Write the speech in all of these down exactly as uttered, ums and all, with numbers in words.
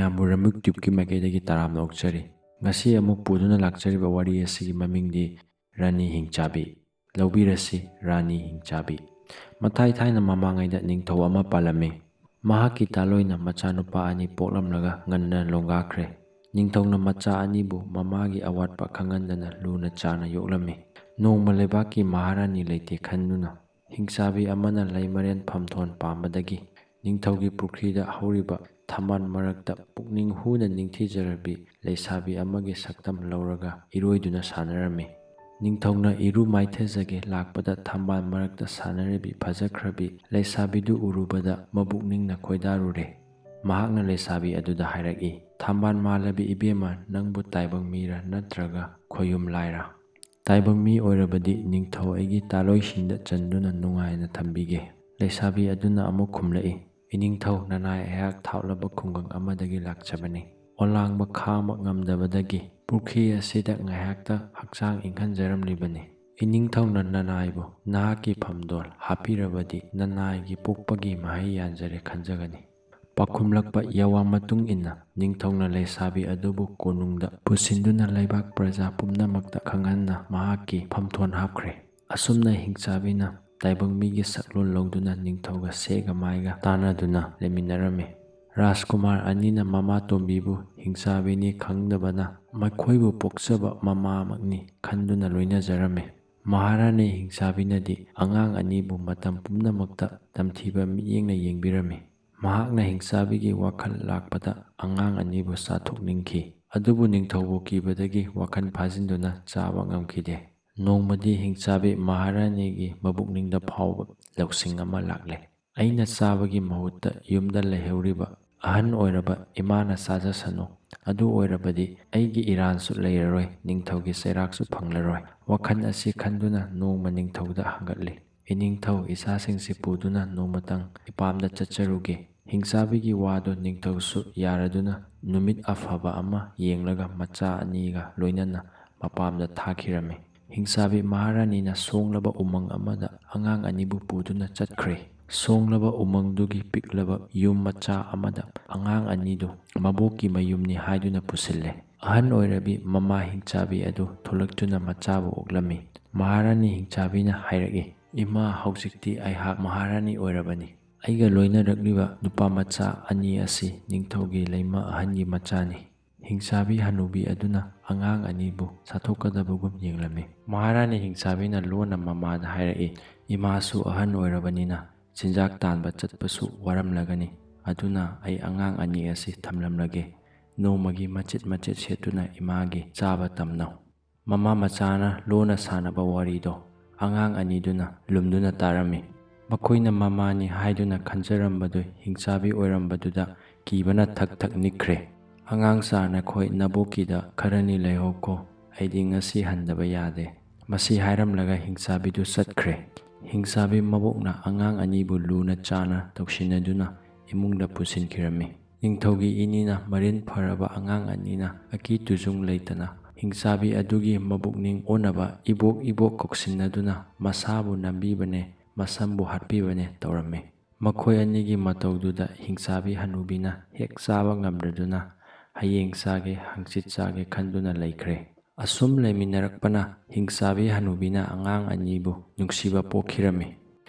ꯃꯌꯥꯝꯕꯨ ꯔꯃꯨꯛ ꯇ꯭ꯌꯨꯕꯀꯤ ꯃꯥꯏꯀꯩꯗꯒꯤ ꯇꯔꯥꯝꯅ ꯑꯣꯛꯆꯔꯤ꯫ ꯉꯁꯤ ꯑꯃꯨꯛ ꯄꯨꯗꯨꯅ ꯂꯥꯛꯆꯔꯤꯕ ꯋꯥꯔꯤ ꯑꯁꯤꯒꯤ ꯃꯃꯤꯡꯗꯤ ꯔꯥꯅꯤ ꯍꯤꯡꯆꯥꯕꯤ꯫ ꯂꯧꯕꯤꯔꯁꯤ ꯔꯥꯅꯤ ꯍꯤꯡꯆꯥꯕꯤ꯫ ꯃꯊꯥꯏ ꯊꯥꯏꯅ ꯃꯃꯥꯡꯉꯩꯗ ꯅꯤꯡꯊꯧ ꯑꯃ ꯄꯥꯜꯂꯝꯃꯤ꯫ ꯃꯍꯥꯛꯀꯤ ꯇꯥꯂꯣꯏꯅ ꯃꯆꯥꯅꯨꯄꯥ ꯑꯅꯤ ꯄꯣꯛꯂꯝꯂꯒ ꯉꯟꯅ ꯂꯣꯡꯒꯥꯈ꯭ꯔꯦ꯫ ꯅꯤꯡꯊꯧꯅ ꯃꯆꯥ ꯑꯅꯤꯕꯨ ꯃꯃꯥꯒꯤ ꯑꯋꯥꯠꯄ ꯈꯪꯍꯟꯗꯅ ꯂꯨꯅ ꯆꯥꯅ ꯌꯣꯛꯂꯝꯃꯤ꯫ ꯅꯣꯡꯃ ꯂꯩꯕꯥꯛꯀꯤ ꯃꯍꯥꯔꯥꯅꯤ ꯂꯩꯇꯦ ꯈꯟꯗꯨꯅ ꯍꯤꯡꯆꯥꯕꯤ ꯑꯃꯅ ꯂꯩꯃꯔꯦꯟ ꯐꯝꯊꯣꯟ ꯄꯥꯝꯕꯗꯒꯤ ꯅꯤꯡꯊꯧꯒꯤ ꯄꯨꯈ꯭ꯔꯤꯗ ꯍꯧꯔꯤꯕ ꯊꯝꯕꯥꯜ ꯃꯔꯛꯇ ꯄꯨꯛꯅꯤꯡ ꯍꯨꯅ ꯅꯤꯡꯊꯤꯖꯔꯕꯤ ꯂꯩꯁꯥꯕꯤ ꯑꯃꯒꯤ ꯁꯛꯇꯝ ꯂꯧꯔꯒ ꯏꯔꯣꯏꯗꯨꯅ ꯁꯥꯟꯅꯔꯝꯃꯤ꯫ ꯅꯤꯡꯊꯧꯅ ꯏꯔꯨ ꯃꯥꯏꯊꯖꯒꯦ ꯂꯥꯛꯄꯗ ꯊꯝꯕꯥꯜ ꯃꯔꯛꯇ ꯁꯥꯟꯅꯔꯤꯕꯤ ꯐꯖꯈ꯭ꯔꯕꯤ ꯂꯩꯁꯥꯕꯤꯗꯨ ꯎꯔꯨꯕꯗ ꯃꯕꯨꯛꯅꯤꯡꯅ ꯈꯣꯏꯗꯥꯔꯨꯔꯦ꯫ ꯃꯍꯥꯛꯅ ꯂꯩꯁꯥꯕꯤ ꯑꯗꯨꯗ ꯍꯥꯏꯔꯛꯏ, "ꯊꯝꯕꯥꯜ ꯃꯥꯜꯂꯕꯤ ꯏꯕꯦꯝꯃ, ꯅꯪꯕꯨ ꯇꯥꯏꯕꯪ ꯃꯤꯔꯥ ꯅꯠꯇ꯭ꯔꯒ ꯈꯣꯌꯨꯝ ꯂꯥꯏꯔꯥ? ꯇꯥꯏꯕꯪ ꯃꯤ ꯑꯣꯏꯔꯕꯗꯤ ꯅꯤꯡꯊꯧ ꯑꯩꯒꯤ ꯇꯥꯂꯣꯏꯁꯤꯡꯗ ꯆꯟꯗꯨꯅ ꯅꯨꯡꯉꯥꯏꯅ ꯊꯝꯕꯤꯒꯦ꯫" ꯂꯩꯁꯥꯕꯤ ꯑꯗꯨꯅ ꯑꯃꯨꯛ ꯈꯨꯝꯂꯛꯏ, "ꯏꯅꯤꯡꯊꯧ, ꯅꯅꯥꯏ ꯑꯩꯍꯥꯛ ꯊꯥꯞꯂꯕ ꯈꯨꯡꯒꯪ ꯑꯃꯗꯒꯤ ꯂꯥꯛꯆꯕꯅꯤ꯫ ꯑꯣꯂꯥꯡꯕ ꯈꯥꯡꯕ ꯉꯝꯗꯕꯗꯒꯤ ꯄꯨꯈ꯭ꯔꯤ ꯑꯁꯤꯗ ꯉꯥꯏꯍꯥꯛꯇ ꯍꯛꯆꯥꯡ ꯏꯪꯍꯟꯖꯔꯝꯂꯤꯕꯅꯤ꯫ ꯏꯅꯤꯡꯊꯧꯅ ꯅꯅꯥꯏꯕꯨ ꯅꯍꯥꯛꯀꯤ ꯐꯝꯗꯣꯜ ꯍꯥꯞꯄꯤꯔꯕꯗꯤ ꯅꯅꯥꯏꯒꯤ ꯄꯣꯛꯄꯒꯤ ꯃꯍꯩ ꯌꯥꯟꯖꯔꯦ ꯈꯟꯖꯒꯅꯤ꯫" ꯄꯥꯎꯈꯨꯝꯂꯛꯄ ꯌꯥꯋꯥ ꯃꯇꯨꯡ ꯏꯟꯅ ꯅꯤꯡꯊꯧꯅ ꯂꯩꯁꯥꯕꯤ ꯑꯗꯨꯕꯨ ꯀꯣꯅꯨꯡꯗ ꯄꯨꯁꯤꯟꯗꯨꯅ ꯂꯩꯕꯥꯛ ꯄ꯭ꯔꯖꯥ ꯄꯨꯝꯅꯃꯛꯇ ꯈꯪꯍꯟꯅ ꯃꯍꯥꯛꯀꯤ ꯐꯝꯊꯣꯟ ꯍꯥꯞꯈ꯭ꯔꯦ꯫ ꯑꯁꯨꯝꯅ ꯍꯤꯡꯆꯥꯕꯤꯅ ꯇꯥꯏꯕꯪ ꯃꯤꯒꯤ ꯁꯛꯂꯣꯟ ꯂꯧꯗꯨꯅ ꯅꯤꯡꯊꯧꯒ ꯁꯦꯒ ꯃꯥꯏꯒ ꯇꯥꯟꯅꯗꯨꯅ ꯂꯩꯃꯤꯟꯅꯔꯝꯃꯤ꯫ ꯔꯥꯖꯀꯨꯃꯥꯔ ꯑꯅꯤꯅ ꯃꯃꯥ ꯇꯣꯝꯕꯤꯕꯨ ꯍꯤꯡꯆꯥꯕꯤꯅꯤ ꯈꯪꯗꯕꯅ ꯃꯈꯣꯏꯕꯨ ꯄꯣꯛꯆꯕ ꯃꯃꯥꯃꯛꯅꯤ ꯈꯟꯗꯨꯅ ꯂꯣꯏꯅꯖꯔꯝꯃꯤ꯫ ꯃꯍꯥꯔꯥꯅꯤ ꯍꯤꯡꯆꯥꯕꯤꯅꯗꯤ ꯑꯉꯥꯡ ꯑꯅꯤꯕꯨ ꯃꯇꯝ ꯄꯨꯝꯅꯃꯛꯇ ꯇꯝꯊꯤꯕ ꯃꯤꯠꯌꯦꯡꯅ ꯌꯦꯡꯕꯤꯔꯝꯃꯤ꯫ ꯃꯍꯥꯛꯅ ꯍꯤꯡꯆꯥꯕꯤꯒꯤ ꯋꯥꯈꯜ ꯂꯥꯛꯄꯗ ꯑꯉꯥꯡ ꯑꯅꯤꯕꯨ ꯆꯥꯊꯣꯛꯅꯤꯡꯈꯤ꯫ ꯑꯗꯨꯕꯨ ꯅꯤꯡꯊꯧꯕꯨ ꯀꯤꯕꯗꯒꯤ ꯋꯥꯈꯜ ꯐꯥꯖꯤꯟꯗꯨꯅ ꯆꯥꯕ ꯉꯝꯈꯤꯗꯦ꯫ ꯅꯣꯡꯃꯗꯤ ꯍꯤꯡꯆꯥꯕꯤ ꯃꯍꯥꯔꯥꯅꯤꯒꯤ ꯃꯕꯨꯛꯅꯤꯡꯗ ꯐꯥꯎꯕ ꯂꯧꯁꯤꯡ ꯑꯃ ꯂꯥꯛꯂꯦ꯫ "ꯑꯩꯅ ꯆꯥꯕꯒꯤ ꯃꯍꯨꯠꯇ ꯌꯨꯝꯗ ꯂꯩꯍꯧꯔꯤꯕ ꯑꯍꯟ ꯑꯣꯏꯔꯕ ꯏꯃꯥꯅ ꯆꯥꯖꯁꯅꯨ꯫ ꯑꯗꯨ ꯑꯣꯏꯔꯕꯗꯤ ꯑꯩꯒꯤ ꯏꯔꯥꯟꯁꯨ ꯂꯩꯔꯔꯣꯏ, ꯅꯤꯡꯊꯧꯒꯤ ꯆꯩꯔꯥꯛꯁꯨ ꯐꯪꯂꯔꯣꯏ꯫" ꯋꯥꯈꯜ ꯑꯁꯤ ꯈꯟꯗꯨꯅ ꯅꯣꯡꯃ ꯅꯤꯡꯊꯧꯗ ꯍꯪꯒꯠꯂꯤ, "ꯏꯅꯤꯡꯊꯧ, ꯏꯆꯥꯁꯤꯡꯁꯤ ꯄꯨꯗꯨꯅ ꯅꯣꯡꯃꯇꯪ ꯏꯄꯥꯝꯗ ꯆꯠꯆꯔꯨꯒꯦ꯫" ꯍꯤꯡꯆꯥꯕꯤꯒꯤ ꯋꯥꯗꯨ ꯅꯤꯡꯊꯧꯁꯨ ꯌꯥꯔꯗꯨꯅ ꯅꯨꯃꯤꯠ ꯑꯐꯕ ꯑꯃ ꯌꯦꯡꯂꯒ ꯃꯆꯥ ꯑꯅꯤꯒ ꯂꯣꯏꯅꯅ ꯃꯄꯥꯝꯗ ꯊꯥꯈꯤꯔꯝꯃꯤ꯫ ꯍꯤꯡꯆꯥꯕꯤ ꯃꯍꯥꯔꯥꯅꯤꯅ ꯁꯣꯡꯂꯕ ꯎꯃꯪ ꯑꯃꯗ ꯑꯉꯥꯡ ꯑꯅꯤꯕꯨ ꯄꯨꯗꯨꯅ ꯆꯠꯈ꯭ꯔꯦ꯫ ꯁꯣꯡꯂꯕ ꯎꯃꯪꯗꯨꯒꯤ ꯄꯤꯛꯂꯕ ꯌꯨꯝ ꯃꯆꯥ ꯑꯃꯗ ꯑꯉꯥꯡ ꯑꯅꯤꯗꯨ ꯃꯕꯣꯛꯀꯤ ꯃꯌꯨꯝꯅꯤ ꯍꯥꯏꯗꯨꯅ ꯄꯨꯁꯤꯜꯂꯦ꯫ ꯑꯍꯟ ꯑꯣꯏꯔꯕꯤ ꯃꯃꯥ ꯍꯤꯡꯆꯥꯕꯤ ꯑꯗꯨ ꯊꯣꯛꯂꯛꯇꯨꯅ ꯃꯆꯥꯕꯨ ꯑꯣꯛꯂꯝꯃꯤ꯫ ꯃꯍꯥꯔꯥꯅꯤ ꯍꯤꯡꯆꯥꯕꯤꯅ ꯍꯥꯏꯔꯛꯏ, "ꯏꯃꯥ, ꯍꯧꯖꯤꯛꯇꯤ ꯑꯩꯍꯥꯛ ꯃꯍꯥꯔꯥꯅꯤ ꯑꯣꯏꯔꯕꯅꯤ꯫ ꯑꯩꯒ ꯂꯣꯏꯅꯔꯛꯂꯤꯕ ꯅꯨꯄꯥ ꯃꯆꯥ ꯑꯅꯤ ꯑꯁꯤ ꯅꯤꯡꯊꯧꯒꯤ ꯂꯩꯃ ꯑꯍꯟꯒꯤ ꯃꯆꯥꯅꯤ꯫" ꯍꯤꯡꯆꯥꯕꯤ ꯍꯅꯨꯕꯤ ꯑꯗꯨꯅ ꯑꯉꯥꯡ ꯑꯅꯤꯕꯨ ꯁꯥꯊꯣꯛꯀꯗꯕꯒꯨꯝ ꯌꯦꯡꯂꯝꯃꯤ꯫ ꯃꯍꯥꯔꯥꯅꯤ ꯍꯤꯡꯆꯥꯕꯤꯅ ꯂꯣꯟꯅ ꯃꯃꯥꯗ ꯍꯥꯏꯔꯛꯏ, "ꯏꯃꯥꯁꯨ ꯑꯍꯟ ꯑꯣꯏꯔꯕꯅꯤꯅ ꯆꯤꯟꯖꯥꯛ ꯇꯥꯟꯕ ꯆꯠꯄꯁꯨ ꯋꯥꯔꯝꯂꯒꯅꯤ꯫ ꯑꯗꯨꯅ ꯑꯩ ꯑꯉꯥꯡ ꯑꯅꯤ ꯑꯁꯤ ꯊꯝꯂꯝꯂꯒꯦ꯫ ꯅꯣꯡꯃꯒꯤ ꯃꯆꯦꯠ ꯃꯆꯦꯠ ꯁꯦꯠꯇꯨꯅ ꯏꯃꯥꯒꯤ ꯆꯥꯕ ꯇꯝꯅꯧ꯫" ꯃꯃꯥ ꯃꯆꯥꯅ ꯂꯣꯟꯅ ꯁꯥꯟꯅꯕ ꯋꯥꯔꯤꯗꯣ ꯑꯉꯥꯡ ꯑꯅꯤꯗꯨꯅ ꯂꯨꯝꯗꯨꯅ ꯇꯥꯔꯝꯃꯤ꯫ ꯃꯈꯣꯏꯅ ꯃꯃꯥꯅꯤ ꯍꯥꯏꯗꯨꯅ ꯈꯟꯖꯔꯝꯕꯗꯨ ꯍꯤꯡꯆꯥꯕꯤ ꯑꯣꯏꯔꯝꯕꯗꯨꯗ ꯀꯤꯕꯅ ꯊꯛ ꯊꯛ ꯅꯤꯛꯈ꯭ꯔꯦ꯫ "ꯑꯉꯥꯡ ꯁꯥ, ꯅꯈꯣꯏ ꯅꯕꯣꯛꯀꯤꯗ ꯈꯔꯅꯤ ꯂꯩꯍꯧꯀꯣ, ꯑꯩꯗꯤ ꯉꯁꯤ ꯍꯟꯗꯕ ꯌꯥꯗꯦ꯫" ꯃꯁꯤ ꯍꯥꯏꯔꯝꯂꯒ ꯍꯤꯡꯆꯥꯕꯤꯗꯨ ꯆꯠꯈ꯭ꯔꯦ꯫ ꯍꯤꯡꯆꯥꯕꯤ ꯃꯕꯣꯛꯅ ꯑꯉꯥꯡ ꯑꯅꯤꯕꯨ ꯂꯨꯅ ꯆꯥꯅ ꯇꯧꯁꯤꯟꯅꯗꯨꯅ ꯏꯃꯨꯡꯗ ꯄꯨꯁꯤꯟꯈꯤꯔꯝꯃꯤ꯫ ꯅꯤꯡꯊꯧꯒꯤ ꯏꯅꯤꯅ ꯃꯔꯤꯟ ꯐꯔꯕ ꯑꯉꯥꯡ ꯑꯅꯤꯅ ꯑꯀꯤ ꯇꯨꯖꯨꯡ ꯂꯩꯇꯅ ꯍꯤꯡꯆꯥꯕꯤ ꯑꯗꯨꯒꯤ ꯃꯕꯨꯛꯅꯤꯡ ꯑꯣꯟꯅꯕ ꯏꯕꯣꯛ ꯏꯕꯣꯛ ꯀꯧꯁꯤꯟꯅꯗꯨꯅ ꯃꯁꯥꯕꯨ ꯅꯝꯕꯤꯕꯅꯦ, ꯃꯁꯝꯕꯨ ꯍꯥꯠꯄꯤꯕꯅꯦ ꯇꯧꯔꯝꯃꯤ꯫ ꯃꯈꯣꯏ ꯑꯅꯤꯒꯤ ꯃꯇꯧꯗꯨꯗ ꯍꯤꯡꯆꯥꯕꯤ ꯍꯅꯨꯕꯤꯅ ꯍꯦꯛ ꯆꯥꯕ ꯉꯝꯗ꯭ꯔꯗꯨꯅ ꯍꯌꯦꯡ ꯆꯥꯒꯦ, ꯍꯪꯆꯤꯠ ꯆꯥꯒꯦ ꯈꯟꯗꯨꯅ ꯂꯩꯈ꯭ꯔꯦ꯫ ꯑꯁꯨꯝ ꯂꯩꯃꯤꯟꯅꯔꯛꯄꯅ ꯍꯤꯡꯆꯥꯕꯤ ꯍꯅꯨꯕꯤꯅ ꯑꯉꯥꯡ ꯑꯅꯤꯕꯨ ꯅꯨꯡꯁꯤꯕ ꯄꯣꯛꯈꯤꯔꯝꯃꯤ꯫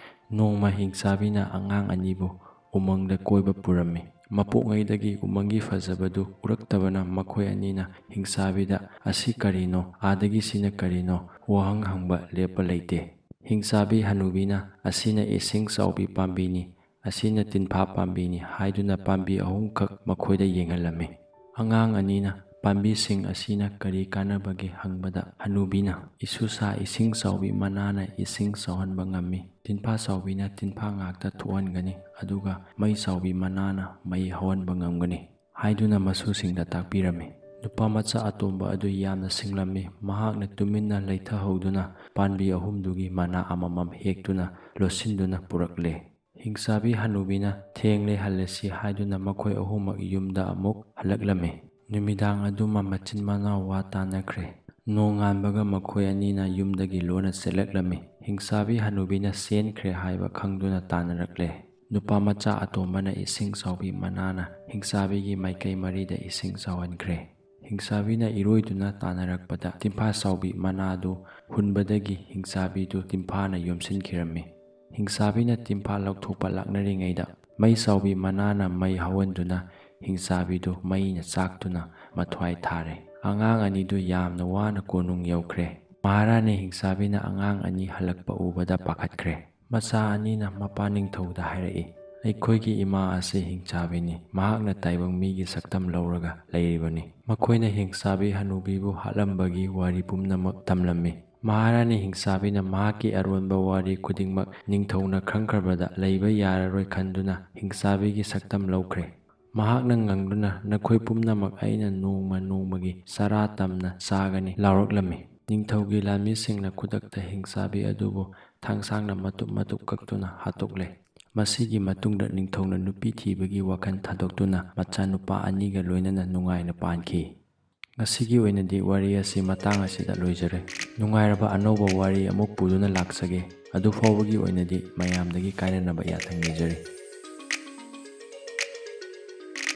ꯅꯣꯡꯃ ꯍꯤꯡꯆꯥꯕꯤꯅ ꯑꯉꯥꯡ ꯑꯅꯤꯕꯨ ꯎꯃꯪꯗ ꯀꯣꯏꯕ ꯄꯨꯔꯝꯃꯤ꯫ ꯃꯄꯣꯛꯉꯩꯗꯒꯤ ꯎꯃꯪꯒꯤ ꯐꯖꯕꯗꯨ ꯎꯔꯛꯇꯕꯅ ꯃꯈꯣꯏ ꯑꯅꯤꯅ ꯍꯤꯡꯆꯥꯕꯤꯗ, "ꯑꯁꯤ ꯀꯔꯤꯅꯣ? ꯑꯥꯗꯒꯤ ꯁꯤꯅ ꯀꯔꯤꯅꯣ?" ꯋꯥꯍꯪ ꯍꯪꯕ ꯂꯦꯞꯄ ꯂꯩꯇꯦ꯫ ꯍꯤꯡꯆꯥꯕꯤ ꯍꯅꯨꯕꯤꯅ, "ꯑꯁꯤꯅ ꯏꯁꯤꯡ ꯆꯥꯎꯕꯤ ꯄꯥꯝꯕꯤꯅꯤ, ꯑꯁꯤꯅ ꯇꯤꯟꯐꯥ ꯄꯥꯝꯕꯤꯅꯤ" ꯍꯥꯏꯗꯨꯅ ꯄꯥꯝꯕꯤ ꯑꯍꯨꯝꯈꯛ ꯃꯈꯣꯏꯗ ꯌꯦꯡꯍꯜꯂꯝꯃꯤ꯫ ꯑꯉꯥꯡ ꯑꯅꯤꯅ ꯄꯥꯝꯕꯤꯁꯤꯡ ꯑꯁꯤꯅ ꯀꯔꯤ ꯀꯥꯟꯅꯕꯒꯦ ꯍꯪꯕꯗ, ꯍꯅꯨꯕꯤꯅ, "ꯏꯁꯨꯁꯥ ꯏꯁꯤꯡ ꯆꯥꯎꯕꯤ ꯃꯅꯥꯅ ꯏꯁꯤꯡ ꯆꯥꯎꯍꯟꯕ ꯉꯝꯃꯤ, ꯇꯤꯟꯐꯥ ꯆꯥꯎꯕꯤꯅ ꯇꯤꯟꯐꯥ ꯉꯥꯛꯇ ꯊꯣꯛꯍꯟꯒꯅꯤ, ꯑꯗꯨꯒ ꯃꯩ ꯆꯥꯎꯕꯤ ꯃꯅꯥꯅ ꯃꯩ ꯍꯧꯍꯟꯕ ꯉꯝꯒꯅꯤ" ꯍꯥꯏꯗꯨꯅ ꯃꯁꯨꯁꯤꯡꯗ ꯇꯥꯛꯄꯤꯔꯝꯃꯤ꯫ ꯅꯨꯄꯥ ꯃꯆꯥ ꯑꯇꯣꯝꯕ ꯑꯗꯨ ꯌꯥꯝꯅ ꯁꯤꯡꯂꯝꯃꯤ꯫ ꯃꯍꯥꯛꯅ ꯇꯨꯃꯤꯟꯅ ꯂꯩꯊꯍꯧꯗꯨꯅ ꯄꯥꯝꯕꯤ ꯑꯍꯨꯝꯗꯨꯒꯤ ꯃꯅꯥ ꯑꯃꯃꯝ ꯍꯦꯛꯇꯨꯅ ꯂꯣꯠꯁꯤꯟꯗꯨꯅ ꯄꯨꯔꯛꯂꯦ꯫ ꯍꯤꯡꯆꯥꯕꯤ ꯍꯅꯨꯕꯤꯅ, "ꯊꯦꯡꯂꯦ, ꯍꯜꯂꯁꯤ" ꯍꯥꯏꯗꯨꯅ ꯃꯈꯣꯏ ꯑꯍꯨꯝꯃꯛ ꯌꯨꯝꯗ ꯑꯃꯨꯛ ꯍꯜꯂꯛꯂꯝꯃꯤ꯫ ꯅꯨꯃꯤꯗꯥꯡ ꯑꯗꯨꯃ ꯃꯆꯤꯟ ꯃꯅꯥꯎ ꯋꯥ ꯇꯥꯅꯈ꯭ꯔꯦ꯫ ꯅꯣꯡꯉꯥꯟꯕꯒ ꯃꯈꯣꯏ ꯑꯅꯤꯅ ꯌꯨꯝꯗꯒꯤ ꯂꯣꯟꯅ ꯆꯦꯜꯂꯛꯂꯝꯃꯤ꯫ ꯍꯤꯡꯆꯥꯕꯤ ꯍꯅꯨꯕꯤꯅ ꯆꯦꯟꯈ꯭ꯔꯦ ꯍꯥꯏꯕ ꯈꯪꯗꯨꯅ ꯇꯥꯟꯅꯔꯛꯂꯦ꯫ ꯅꯨꯄꯥ ꯃꯆꯥ ꯑꯇꯣꯝꯕꯅ ꯏꯁꯤꯡ ꯆꯥꯎꯕꯤ ꯃꯅꯥꯅ ꯍꯤꯡꯆꯥꯕꯤꯒꯤ ꯃꯥꯏꯀꯩ ꯃꯔꯤꯗ ꯏꯁꯤꯡ ꯆꯥꯎꯍꯟꯈ꯭ꯔꯦ꯫ ꯍꯤꯡꯆꯥꯕꯤꯅ ꯏꯔꯣꯏꯗꯨꯅ ꯇꯥꯟꯅꯔꯛꯄꯗ ꯇꯤꯝꯐꯥ ꯆꯥꯎꯕꯤ ꯃꯅꯥꯗꯨ ꯍꯨꯟꯕꯗꯒꯤ ꯍꯤꯡꯆꯥꯕꯤꯗꯨ ꯇꯤꯝꯐꯥꯅ ꯌꯣꯝꯁꯤꯟꯈꯤꯔꯝꯃꯤ꯫ ꯍꯤꯡꯆꯥꯕꯤꯅ ꯇꯤꯝꯐꯥ ꯂꯧꯊꯣꯛꯄ ꯂꯥꯛꯅꯔꯤꯉꯩꯗ ꯃꯩ ꯆꯥꯎꯕꯤ ꯃꯅꯥꯅ ꯃꯩ ꯍꯧꯍꯟꯗꯨꯅ ꯍꯤꯡꯆꯥꯕꯤꯗꯨ ꯃꯩꯅ ꯆꯥꯛꯇꯨꯅ ꯃꯊ꯭ꯋꯥꯏ ꯊꯥꯔꯦ꯫ ꯑꯉꯥꯡ ꯑꯅꯤꯗꯨ ꯌꯥꯝꯅ ꯋꯥꯅ ꯀꯣꯅꯨꯡ ꯌꯧꯈ꯭ꯔꯦ꯫ ꯃꯍꯥꯔꯥꯅꯤ ꯍꯤꯡꯆꯥꯕꯤꯅ ꯑꯉꯥꯡ ꯑꯅꯤ ꯍꯜꯂꯛꯄ ꯎꯕꯗ ꯄꯥꯈꯠꯈ꯭ꯔꯦ꯫ ꯃꯆꯥ ꯑꯅꯤꯅ ꯃꯄꯥ ꯅꯤꯡꯊꯧꯗ ꯍꯥꯏꯔꯛꯏ, "ꯑꯩꯈꯣꯏꯒꯤ ꯏꯃꯥ ꯑꯁꯤ ꯍꯤꯡꯆꯥꯕꯤꯅꯤ꯫ ꯃꯍꯥꯛꯅ ꯇꯥꯏꯕꯪ ꯃꯤꯒꯤ ꯁꯛꯇꯝ ꯂꯧꯔꯒ ꯂꯩꯔꯤꯕꯅꯤ꯫" ꯃꯈꯣꯏꯅ ꯍꯤꯡꯆꯥꯕꯤ ꯍꯅꯨꯕꯤꯕꯨ ꯍꯥꯠꯂꯝꯕꯒꯤ ꯋꯥꯔꯤ ꯄꯨꯝꯅꯃꯛ ꯇꯝꯂꯝꯃꯤ꯫ ꯃꯍꯥꯔꯥꯅꯤ ꯍꯤꯡꯆꯥꯕꯤꯅ ꯃꯍꯥꯛꯀꯤ ꯑꯔꯣꯟꯕ ꯋꯥꯔꯤ ꯈꯨꯗꯤꯡꯃꯛ ꯅꯤꯡꯊꯧꯅ ꯈꯪꯈ꯭ꯔꯕꯗ ꯂꯩꯕ ꯌꯥꯔꯔꯣꯏ ꯈꯟꯗꯨꯅ ꯍꯤꯡꯆꯥꯕꯤꯒꯤ ꯁꯛꯇꯝ ꯂꯧꯈ꯭ꯔꯦ꯫ ꯃꯍꯥꯛꯅ ꯉꯪꯗꯨꯅ, "ꯅꯈꯣꯏ ꯄꯨꯝꯅꯃꯛ ꯑꯩꯅ ꯅꯣꯡꯃ ꯅꯣꯡꯃꯒꯤ ꯆꯔꯥ ꯇꯝꯅ ꯆꯥꯒꯅꯤ" ꯂꯥꯎꯔꯛꯂꯝꯃꯤ꯫ ꯅꯤꯡꯊꯧꯒꯤ ꯂꯥꯟꯃꯤꯁꯤꯡꯅ ꯈꯨꯗꯛꯇ ꯍꯤꯡꯆꯥꯕꯤ ꯑꯗꯨꯕꯨ ꯊꯥꯡꯁꯥꯡꯅ ꯃꯇꯨꯞ ꯃꯇꯨꯞ ꯀꯛꯇꯨꯅ ꯍꯥꯠꯇꯣꯛꯂꯦ꯫ ꯃꯁꯤꯒꯤ ꯃꯇꯨꯡꯗ ꯅꯤꯡꯊꯧꯅ ꯅꯨꯄꯤ ꯊꯤꯕꯒꯤ ꯋꯥꯈꯜ ꯊꯥꯗꯣꯛꯇꯨꯅ ꯃꯆꯥꯅꯨꯄꯥ ꯑꯅꯤꯒ ꯂꯣꯏꯅꯅ ꯅꯨꯡꯉꯥꯏꯅ ꯄꯥꯟꯈꯤ꯫ ꯉꯁꯤꯒꯤ ꯑꯣꯏꯅꯗꯤ ꯋꯥꯔꯤ ꯑꯁꯤ ꯃꯇꯥꯡ ꯑꯁꯤꯗ ꯂꯣꯏꯖꯔꯦ꯫ ꯅꯨꯡꯉꯥꯏꯔꯕ ꯑꯅꯧꯕ ꯋꯥꯔꯤ ꯑꯃꯨꯛ ꯄꯨꯗꯨꯅ ꯂꯥꯛꯆꯒꯦ꯫ ꯑꯗꯨꯐꯥꯎꯕꯒꯤ ꯑꯣꯏꯅꯗꯤ ꯃꯌꯥꯝꯗꯒꯤ ꯀꯥꯏꯅꯅꯕ ꯌꯥꯊꯪ ꯅꯤꯖꯔꯤ꯫